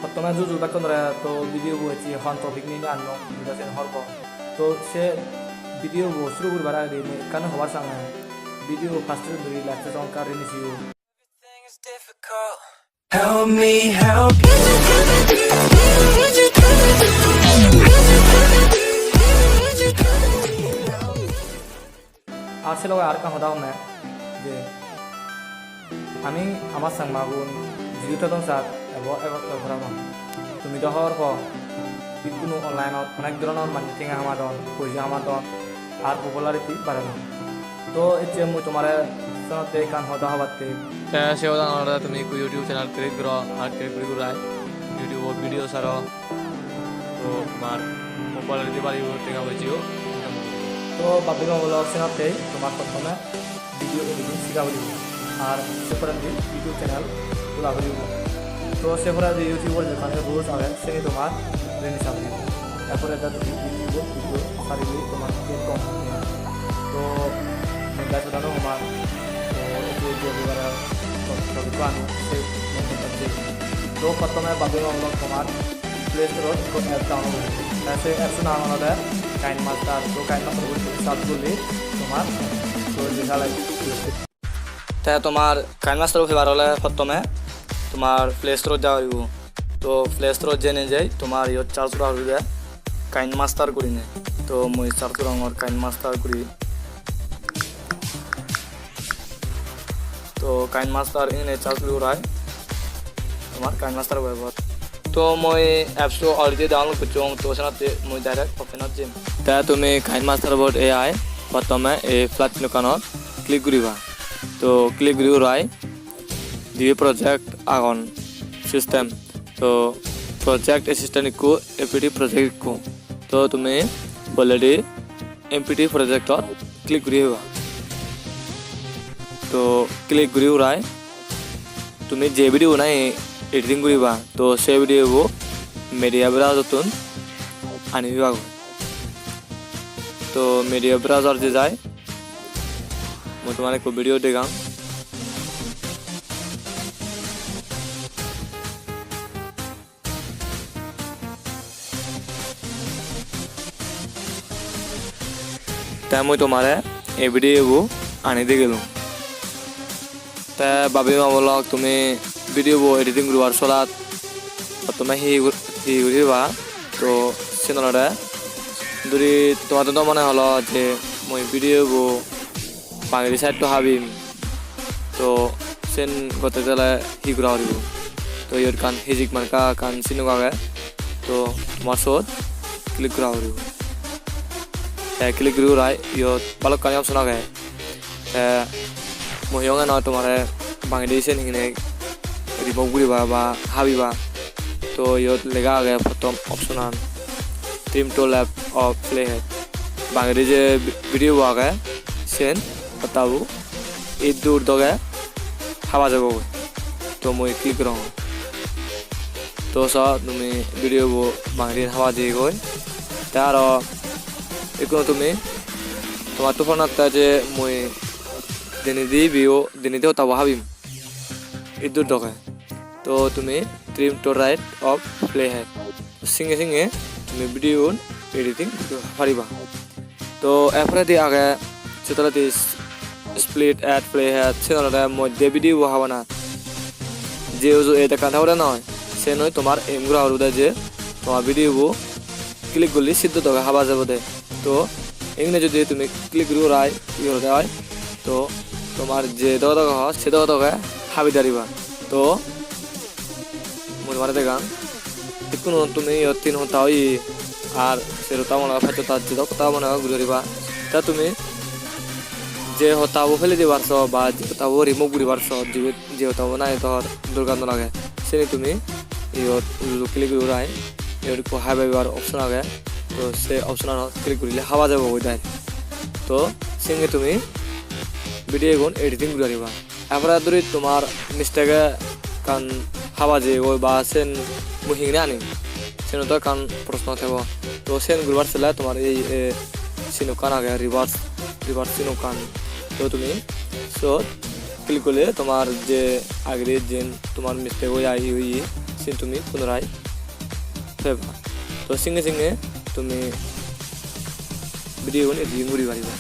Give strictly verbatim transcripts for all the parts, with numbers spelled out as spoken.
Prothome juju bekkunore, to video bo ecche hon topic niye annong, tumi do sen hobor po. To se video bo suru guribar agedi mui ekkan hobar sang, video first duri like se jong kar rini siyo. Help me help. Ar se loge arekkan hoda honne je ami amar Changmagun jidu thadon sat ebo egottor gora pang. Tumi do hobor po, ikkunu online-ot onek dhoronor manuj tenga hamadon, poisa hamadon, ar popularity baredon. To ecche mui tomare senotte ekkan hoda hobatte. Te se hodan olode tumi ikko YouTube channel create goro, ar create guri gurai YouTube-ot video saro. To tomar popularity baribo, tenga poiseyo income obo. To bap-bei ma-bon lok, senotte tomar prothome video editing siga puribo, ar se porendi YouTube channel khula puribo. To se porendi YouTube-or jekkani rules age, seni tomar mani sola puribo. Er pore ekka tumi YouTube-ot video sarile tomar income obo. To mui guys, hoda no homar, to ecche video guribar topic-ko ani se mane hotte. To prothome bap-bei ma-bon lok, tomar Play Store-ot ekko app download guribo. Te se apps-o nang olode KineMaster. To KineMaster guri tumi search gorle tomar, to jesale. Te tomar KineMaster-o pebar ole prothome tomar Play Store-ot ja puribo. To Play Store-ot jeinei jei tomar iyot search gora puribo KineMaster gurinei. To mui search gorongor KineMaster guri. To KineMaster ine search guri gurai tomar KineMaster webot. To mui apps-o already download gocchong, to senotte mui direct open-ot jem. Te tumi KineMaster bot ei ai, prothome ei plus ikkanot click guriba. To click guri gurai dibe project agon, system. To project assistant ikko, M P three project ikko. To tumi already M P three project-ot click guri pariba. To click guri gurai tumi je video nahi editing guriba, to se video bo media browser-tun ani pariba. To media browser-ot jei jai mui tomare ekko video degang. Te mui tomare ei video bo ani degelung. Te bap-bei ma-bon lok, tumi video bo editing guribar solat prothome hi gur-, hi guriba? To siyen olode duri tomar do mone holo je mui video bo bangedi side-to habim. To sen gotte gele hi gora puribo? To iyot ekkan hijik marka ekkan sinno age. To tomar sot click gora puribo. Te click guri gurai iyot balokkani option age. Te mui hiyonge noi tomare bangedi sen hingiri remove guriba ba habiba. To iyot lega age prothom option-an, trim to left of playhead. Bangedi je vi-, video bo age sen hottabo iddur doge haba jebogoi. To mui click gorongor. To so tumi video bo bangedi haba jeyegoi. Te aro ikkunu tumi tomatto phone-otte je mui denedi view, denedi hottabo habim iddur doge. To tumi trim to right of playhead. Singe singe tumi video-un editing guri pariba. To er poredi age se toledi s-, split at playhead, siyen olode moddhe video bo habana. Je uju et ekkan thabode noi, siyen oi tomar aim gora puribo de je tomar video bo click gurle siddo doge haba jebode. To egne jodi tumi click guri gurai iye gorode oi, to tomar je doge doge ho, se doge doge habi dariba. To mui tomare degang. Ikkunu tumi iyot tin hotta oye, ar ser hotta mone hoi, pach hotta, je dok hotta mone hoi guri pariba. Te tumi je hottabo pele dibar so ba je hottabo remove guribar so, je, je hottabo nahi tor dorkar no lage, seni tumi iyot uju click guri gurai, iyot ekko habibar option age, to se option-anot click gurile haba jebogoi dai. To senge tumi video gun editing guri pariba. Er pore duri tomar mistake-e ekkan haba jeyegoi ba sen mui hingiri anim, senotte ekkan proshno thebo. To sen guribar sele tomar ei, e, sinokkan age, reverse, reverse sinokkan. To tumi siyot click gorile tomar je agede jen tomar mistake oi ai, hi oye, siyen tumi punorai peba. To singe singe tumi video gun editing guri pariba.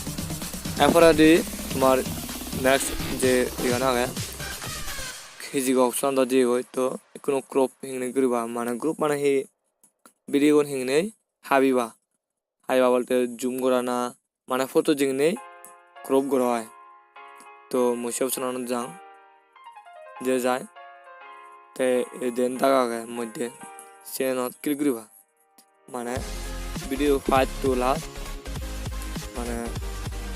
Er poredi tomar next je iyan age, hijik option do jeyegoi, to ekkuno crop hingni guriba, mane crop mane hi, video gun hingni habiba. Habiba bolte zoom gorana, mane photo jingnei crop gora oi. To mui se option anot jang, je jai, te ei den daga age moddhe, siyenot click guriba. Mane video first to last, mane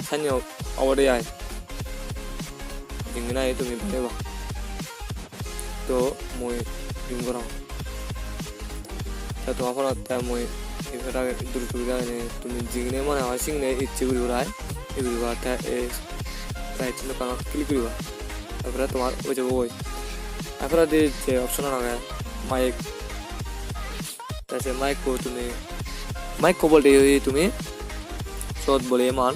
sanyo obode ai. Jingnei tumi baniba. To mui zoom gorong. Te toma phonot te mui ei photo dur guri dagene tumi jingne mone hoi singne icche guri gurai. Ei guriba te ei right side ekkanot click guriba. Tar pore tomar oi jabo goi. Tar poredi je option age mic. Te se mic-ko tumi, mic-ko bolte hi tumi sot volume-an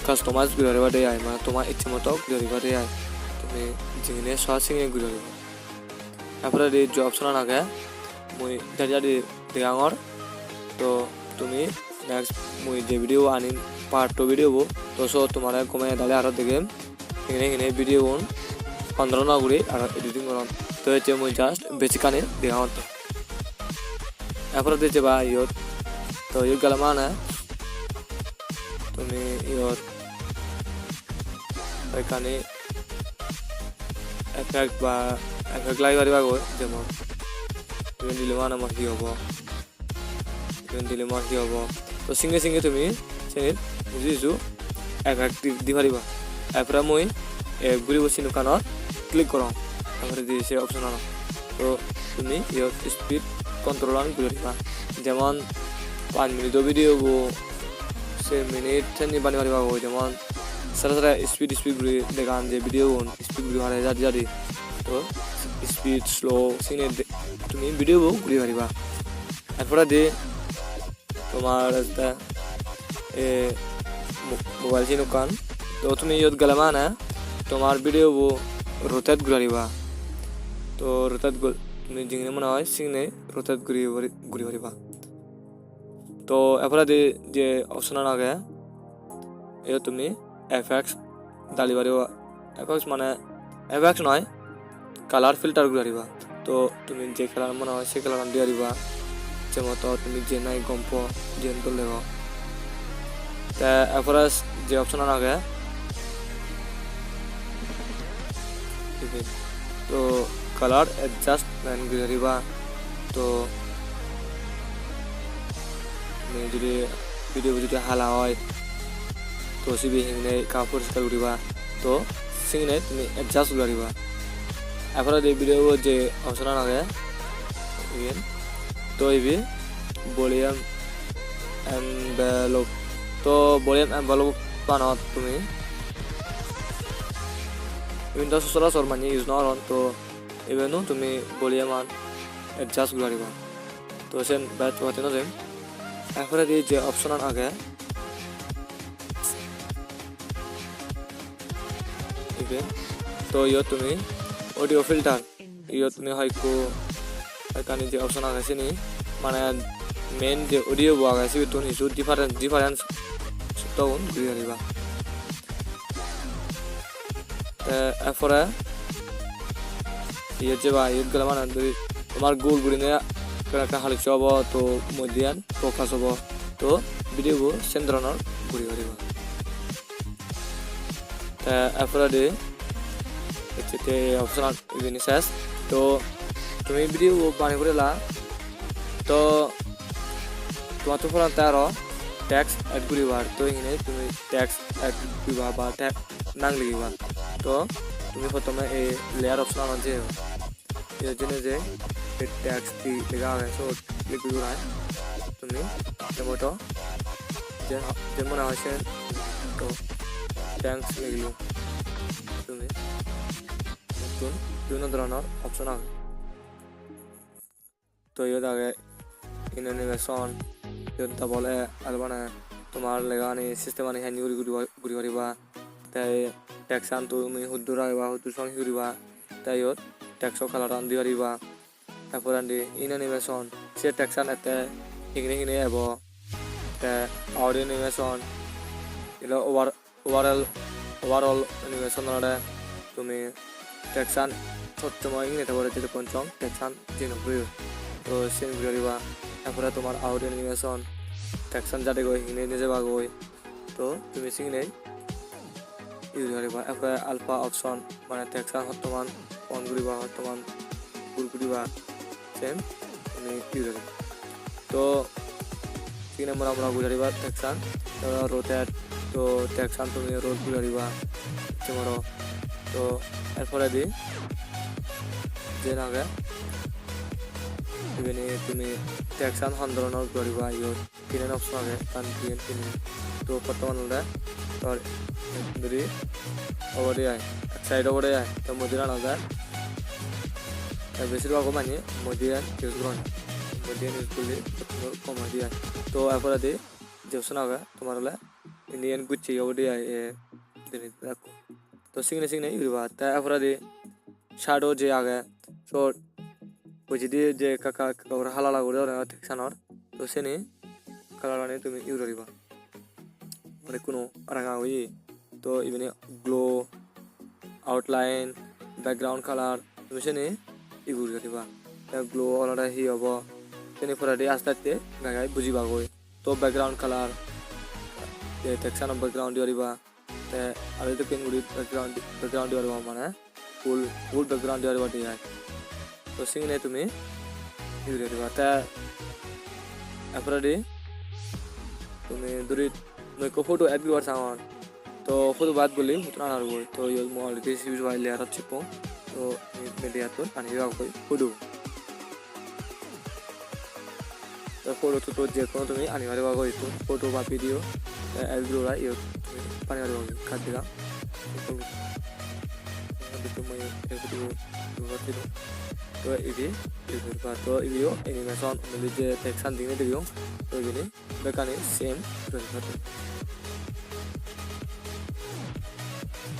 customize guri pariba de ai, mane toma icche moto guri pariba de ai. Tumi jingne sa singne guri pariba. Er poredi je option-an age, mui jadi jadi degangor. To tumi next mui je video anim, part two video bo, to so tomare gome dale aro degem. Hingene hingene video gun pondro no guri aro editing goron. To ecche mui just basic ani degangotte. Er poredi jeba iyot, to iyot gele mane tumi iyot ekkani effect ba effect lagei pariba goi, jemon iben dile mane mor hi obo, iben dile mor hi obo. To singe singe tumi senit uju uju effect di, di pariba. Er pore mui add guribo sinukkanot click gorong, er poredi se option anot. To tumi iyot speed control an guri pariba, jemon panch minute o video bo se minute senne bani pariba goi, jemon sere sere speed speed guri degan je video gun speed guri pare jadi jadi. To speed slow sine de-, tumi video bo guri pariba. Er poredi tomar te, e, mo-, mobile sinukkan. To tumi iyot gele mane tomar video bo rotate guri pariba. To rotate gor-, tumi jingne mone hoi singne rotate guri pari-, guri pariba. To er poredi je option an age, iyot tumi effects dali pariba. Effects mane effects noi, color filter guri pariba. To tumi je color mone hoi se color an di pariba. Je moto tumi je nahi gom po, jiyen dol dego. Te er pore je option an age, iben. To color adjustment guri pariba. To tumi judi video bo judi hala oi, to sibe hingene ekka poriskar guriba. To singene tumi adjust guri pariba. Er poredi video bo je option an age iyen, to ibe volume envelope. To volume envelope anot tumi, iben do sorasor manye use no goron, to ibeno tumi volume an adjust guri pariba. To sen bej hotte no jem. Er poredi je option an age, iben, to iyot tumi audio filter, iyot tumi hoyekko, hoyekkani je option age sini, mane main je audio bo age sibettun hissu difference, difference sotto gun guri pariba. Te er pore iyot jeba, iyot gele mane duri tomar gul gurine ekka ekka halicche obo, to moddhe iyan focus obo, to video bo sen dhoronor guri pariba. Te er poredi ecche te option an ibeni ses. To tumi video bo banei purela, to tomattun porante aro text add guribar, to ingene tumi text add guriba ba te nang ligiba. To tumi prothome ei layer option anot jeiyo. Iyot jeinei je ei text hi lega age siyot click guri gurai tumi je moto je, je mone hoi sen to text ligilung. Tumi iyottun bibhinno dhoronor option age. To iyot age in animation, iyot double A ar mane tomar legani system ani hanni guri guri guri pariba. Te text an tumi huddur rageba, huddur song hi guriba. Te iyot text o color an di pariba. Tar porendi in animation, se text an ette hingiri hingiri ebo, te out animation, ilo over overall overall animation olode tumi text an sot somoi ingiri te pore, jedokkon song text an change no guriyo. To siyen guri pariba. Tar pore tomar out animation, text an jadegoi hingiri nejebagoi. To tumi siginei use guri pariba. Tar pore alpha option, mane text an hottoman on guriba, hottoman gul guriba, sen tumi use guri pariba. To siginei mora mora guri pariba text an. To rotate, to text an tumi rotate guri pariba, ecche moro. To er poredi jen age, ibeni tumi text an hon dhoronor guri pariba, iyot tinen option age, ekkan, diyen, tinen. To pottoman olode tor duri obode ai, ek side obode ai, to mui diyen olode, te besir bhag manye mui diyen use goron, mui diyen use gurli pottoman gom oi de ai. To er poredi je option age tomar ole indi iyen gucche obode ai, e, dene ekko. To signe signe use guriba. Te er poredi shadow je age, sot pojedi je ekka ekka ekka guri hala hala guri degong text anor, to seni color ani tumi use guriba. Mane hono ranga oye, to ibeni glow, outline, background color, tumi seni use guriba. Te glow olode hi obo, seni poredi aste aste gai gai bujibagoi. To background color, je text ano background di pariba, te aro dokken guri background, background di pariba, mane full, full background di pariba de ai. To singine tumi use guri pariba. Te er poredi tumi duri mui ekko photo add guribar sangor. To photo bo add gurli photo anar goi. To iyot mui already sibey pai layer ot sippong. To media tun ani pebak goi photo. Te photo to je hono tumi ani pariba goi, to photo ba video, te add guri iyot tumi pani pariba goi, card diba. To ibe, ibe ba, to ibe yo animation, mui je text an dine degong, to ibeni bekkani same.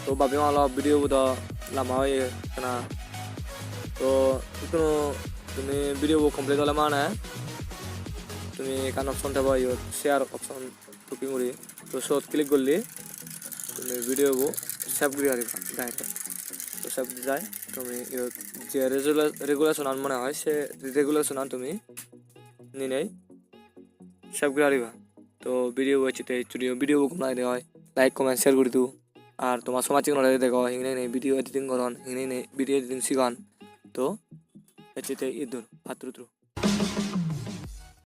To babi malo video bo do lamba oye na. To ikkunu tumi video bo complete ole mane tumi ekkan option thebo iyot, share option topping guri. To sot click gurli tumi video bo save guri pariba direct. To save guri jai tumi iyot je resolu-, regulation an mone hoi se regulation an tumi ninei save guri pariba. To video bo ecche te hissu, video bo gom lagede oi like, comment, share guri do. Ar toma somajje gunore dego hingiri hingiri video editing goron, hingiri hingiri video editing sigon. To ecche te idur, patturuturu.